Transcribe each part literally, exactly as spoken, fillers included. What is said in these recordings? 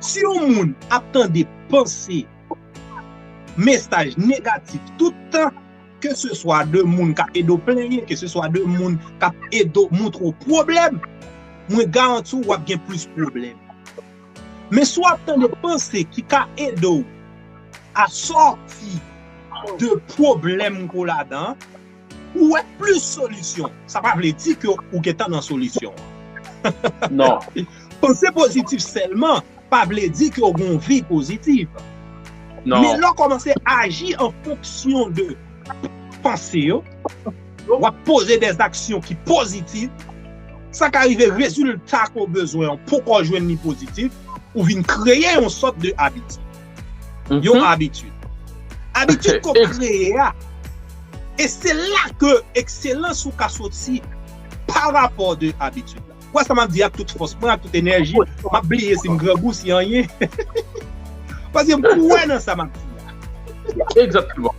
Si yon moun ap tande panse, mesaj negatif tout tan, ke se swa de moun k ap ede w plenyen, ke se swa de moun k ap ede w montre w pwoblèm, mwen garanti w w ap gen plis pwoblèm. Men si w ap tande panse ki ka ede w a sòti de pwoblèm ke w ladan an, ou wè plis solisyon. Sa pa vle di ke ou gentan nan solisyon an. Non. Panse pozitif sèlman pa vle di ke w gen yon vi pozitif. Non. Men lè w kòmanse aji an fonksyon de panse yo, w ap poze de aksyon ki pozitif, sa ka rive rezilta ke w bezwen an poko jwenn li pozitif, ou vin kreye yon sòt de abitid. Yon abitid. Abitid ke w kreye a, e se la ke ekselans ou ka soti pa rapò de abitid la. Ou wè sa m ap di ak tout fòs mwen, ak tout enèji, m ap bliye si m grangou, si anyen. Paske m kwè nan sa m ap di a. Egzakteman.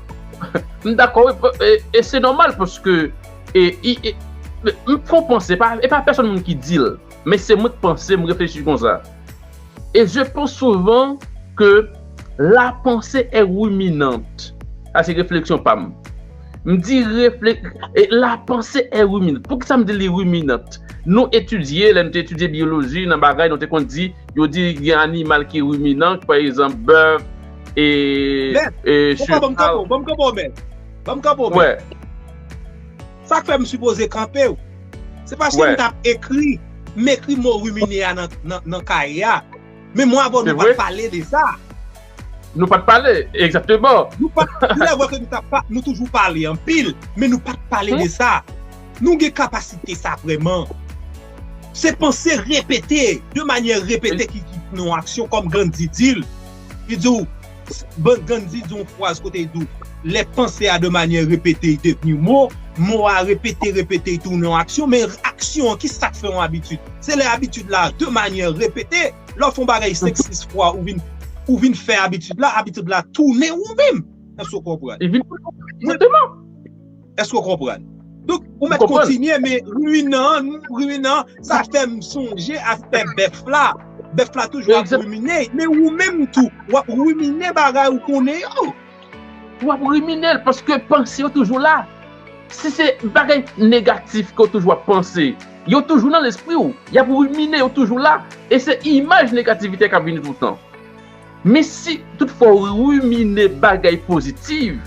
M dakò, wi, e, e se nòmal paske e, e, e, m fè w panse, e pa, e pa pèsonn moun ki di l, men se mwen k panse, m reflechi konsa. Et je pense souvent que la pensée est ruminante. Sa se refleksyon pa m. M di refle, e la pensée est ruminante. Poukisa m di li ruminante? Nou etidye, lè nou te etidye biyoloji, nan bagay, nou te konn di, yo di gen animal ki ruminan, pa egzanp, bèf, e, e cheval. Ban m kanpe w, ban m kanpe w, mèt. Ban m kanpe w, mèt. Sa k fè m sipoze kanpe w. Se paske m t ap ekri, m ekri mo rimine a nan, nan, nan kaye a. Men mwen avè w nou pa t pale de sa. Nou pa t pale, egzakteman. Nou pa, ilèvrè ke nou, ta pa, nou toujou pale anpil, men nou pa t pale de sa. Nou gen kapasite sa vrèman. Se panse repete, de manyè repete ki, ki tounen yon aksyon, kòm Gandhi di l. Li di w, Gandhi di yon fraz kote li di w, lè panse a de manyè repete, li devni mo, mo a repete, repete, li tounen yon aksyon, men aksyon an, ki sa k fè yon abitid? Se lè abitid la, de manyè repete, lè w fè yon bagay senk, sis fwa, ou vin, ou vin fè abitid la, abitid la tounen ou menm. Èske w konprann? Li vin, egzakteman. Èske w konprann? Donk, ou mèt kontinye, men ruminan, ruminan, sa fè m sonje aspè bèf la. Bèf la toujou ap rimine, men ou menm tou, w ap rimine bagay ou konnen yo. W ap rimine l, paske panse yo toujou la. Si se bagay negatif ke w toujou ap panse, yo toujou nan lespri w. Y ap rimine, yo toujou la. E se imaj negativite k ap vini toutan. Men si toutfwa w rimine bagay pozitif,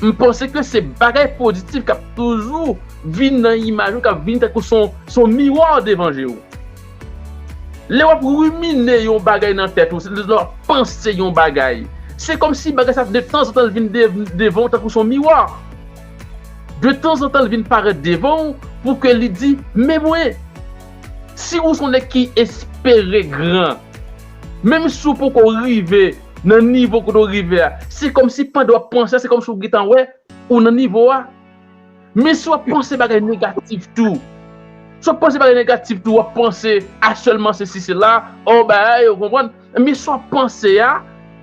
m panse ke se bagay pozitif k ap toujou vin nan imaj ou, k ap vin tankou se yon, se yon miwa devan je w. Lè w ap rimine yon bagay nan tèt ou, lè w ap panse yon bagay, se kòmsi bagay sa detanzantan l vin devan w tankou se yon miwa. Detanzantan l vin parèt devan w pou ke li di, men mwen, si ou se yon nèg ki espere gran, menm si w poko rive nan nivo kote w rive a, se kòmsi pandan w ap panse a, se kòmsi w gentan wè ou nan nivo a. Men si w ap panse bagay negatif tou, si w ap panse bagay negatif tou, w ap panse a sèlman sesi sela, o bagay, ou konprann? Men si w ap panse a,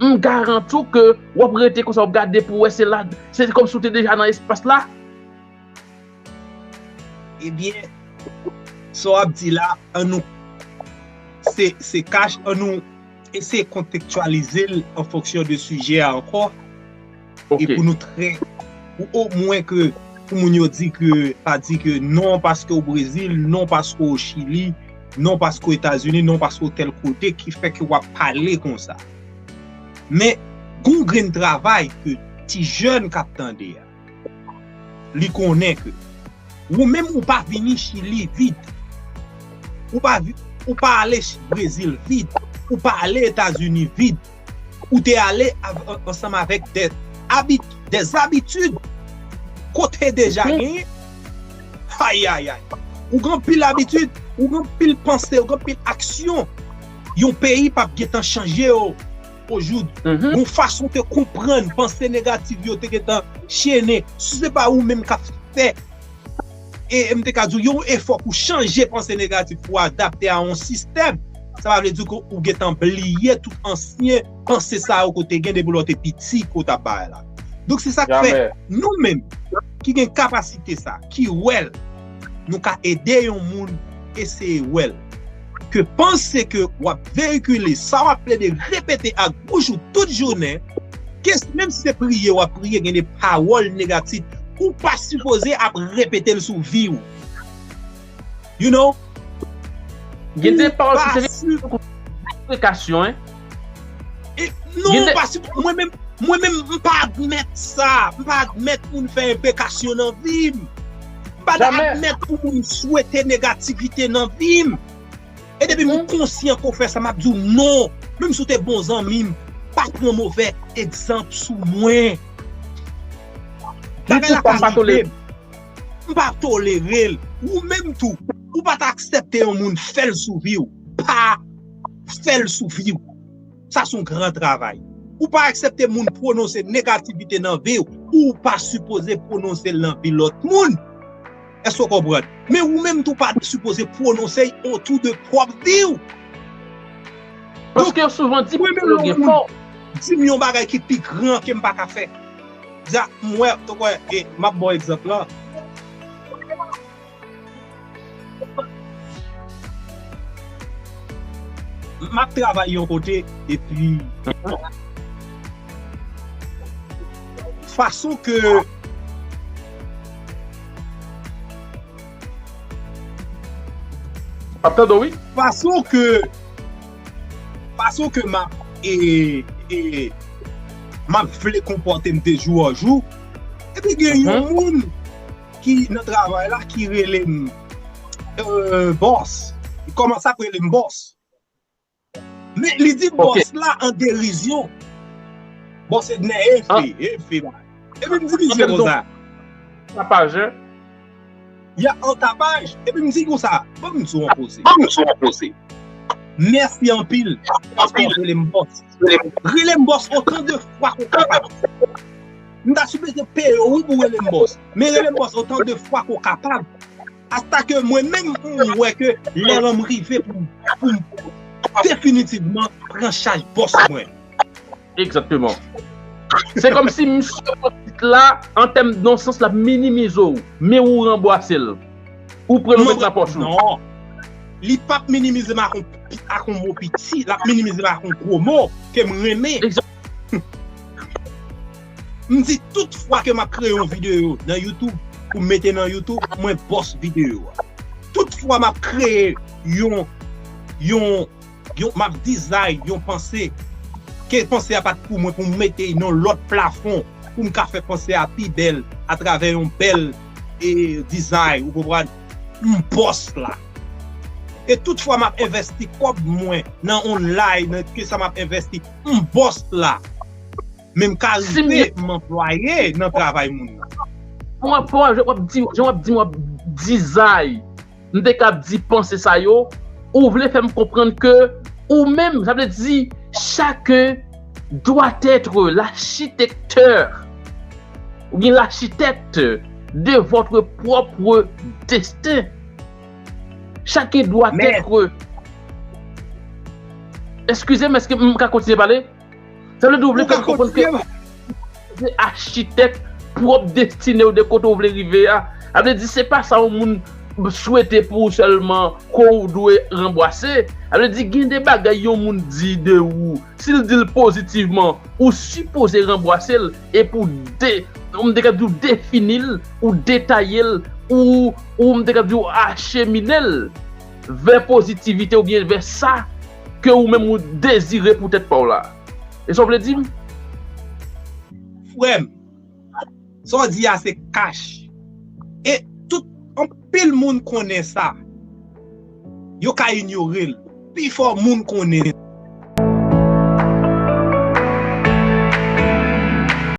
m garanti w ke w ap rete konsa, w ap gade pou w wè se la, se kòmsi w te deja nan espas la. Ebyen, sa w ap di la, an nou, se, se kach, an nou eseye kontektyalize l an fonksyon de sijè a ankò. E pou nou trè, pou omwen ke, pou moun yo di ke, pa di ke non paske w Brezil, non paske w Chili, non paske w Etazini, non paske w tèl kote, ki fè ke w ap pale konsa. Men, gon grenn travay ke ti jèn k ap tande a, li konnen ke ou menm ou pa vini Chili vid. Ou pa, ou pa ale Brezil vid. Ou pa ale Etazini vid. Ou te ale ansanm avèk de abit, de abitid kote deja genyen. Ayayay. Ou gen anpil abitid, ou gen anpil panse, ou gen anpil aksyon. Yon peyi p ap gentan chanje yo. Ojoud, yon fason te konprann panse negatif yo te gentan chene. Si se pa ou menm k ap fè, e m te ka di w, yon efò pou chanje panse negatif, pou adapte a yon sistèm, sa pa vle di ke ou gentan bliye tout ansyen panse sa yo ke w te gen depi lè w te piti ke w t ap bay la. Donk se sa k fè nou menm ki gen kapasite sa, ki wè l, nou ka ede yon moun eseye wè l. ke panse ke w ap veyikile sa w ap plede repete ak bouch ou tout jounen, ke menm si se priye w ap priye, gen de pawòl negatif, ou pa sipoze ap repete l sou vi w. You know? Gen de pawòl ki se prekasyon, hein? E, non, pa si, mwen menm, mwen menm, m pa admèt sa. M pa admèt moun fè enpekasyon nan vi m. M pa admèt pou moun swete negativite nan vi m. E depi m konsyan ke w fè sa, m ap di w non. Menm si w te bon zanmi m, pa pran movè egzanp sou mwen. Bagay la ka rive m. M pa tolere l. Ou menm tou, ou pa ta aksepte yon moun fè l sou vi w. Pa fè l sou vi w. Sa se yon gran travay. Ou pa aksepte moun pwononse negativite nan vi w, ou pa sipoze pwononse l nan vi lòt moun. Èske w konprann? Men ou menm tou pa sipoze pwononse l otou de pwòp vi w. Paske yo souvan di pou yo gen fò. Di m yon bagay ki pi gran ke m pa ka fè. Dja, m wè, tankou, e, m ap ba w egzanp la. M ap travay yon kote, epi fason ke Ap tande w, wi. Fason ke, fason ke m ap, e, e, m ap vle konpòte m de jou an jou, epi gen yon moun ki nan travay la ki rele m, e, bòs. Li kòmanse ap rele m bòs. Men li di bòs la an derizyon. Bòs Ednè, efe, efe, bagay. Epi m di misye konsa. Tapaj, hein? Ya, an tapaj. Epi m di konsa, ban m di w an koze. Ban m di w an koze. Mèsi anpil. Mèsi anpil, rele m bòs. Rele m bòs otan de fwa ke w kapab. M ta sipoze peye w, wi, pou rele m bòs. Men rele m bòs otan de fwa ke w kapab. Ata ke mwen menm, m wè ke lè an m rive pou, pou m definitivman pran chaj bòs mwen. Egzakteman. Se kòmsi misye pran tit la, an tèm, nan sans l ap minimize w, men ou ranbwase l. Ou pran l, ou met nan pòch ou. Non. Li p ap minimize m ak yon, ak yon mo piti, l ap minimize m ak yon gwo mo ke m renmen. M di tout fwa ke m ap kreye yon videyo nan YouTube, pou m mete nan YouTube, mwen bòs videyo a. Tout fwa m ap kreye yon, yon, yon, m ap dizay yon panse, ke panse a pa t pou mwen, pou m mete nan lòt plafon, pou m ka fè panse a pi bèl atravè yon bèl, e, dizay, ou konprann? M bòs la. E tout fwa m ap envèsti kòb mwen nan online, nan ke sa m ap envèsti, m bòs la. Men m ka rive m anplwaye nan travay moun nan. Bon, bon, jan w ap di, jan w ap di, w ap dizay. M te ka di panse sa yo, ou vle fè m konprann ke ou menm, sa vle di, chacun doit être l'architecte ou bien l'architecte de votre propre destin. Chacun doit être. Eskize m, èske m ka kontinye pale? Sa vle di ou vle fè m konprann ke se achitèk pwòp destine w de kote w vle rive a. Sa vle di se pa sa yon moun swete pou ou sèlman ke w dwe ranbwase. Sa vle di gen de bagay yon moun di de ou, si l di l pozitivman, ou sipoze ranbwase l epi w de, m te ka di w defini l, ou detaye l, ou, ou m te ka di w achemine l vè pozitivite oubyen vè sa ke ou menm ou dezire pou tèt pa w la. E sa w vle di m? Frè m, sa w di a se kach. E tout, anpil moun konnen sa. Yo ka inyore l. Pifò moun konnen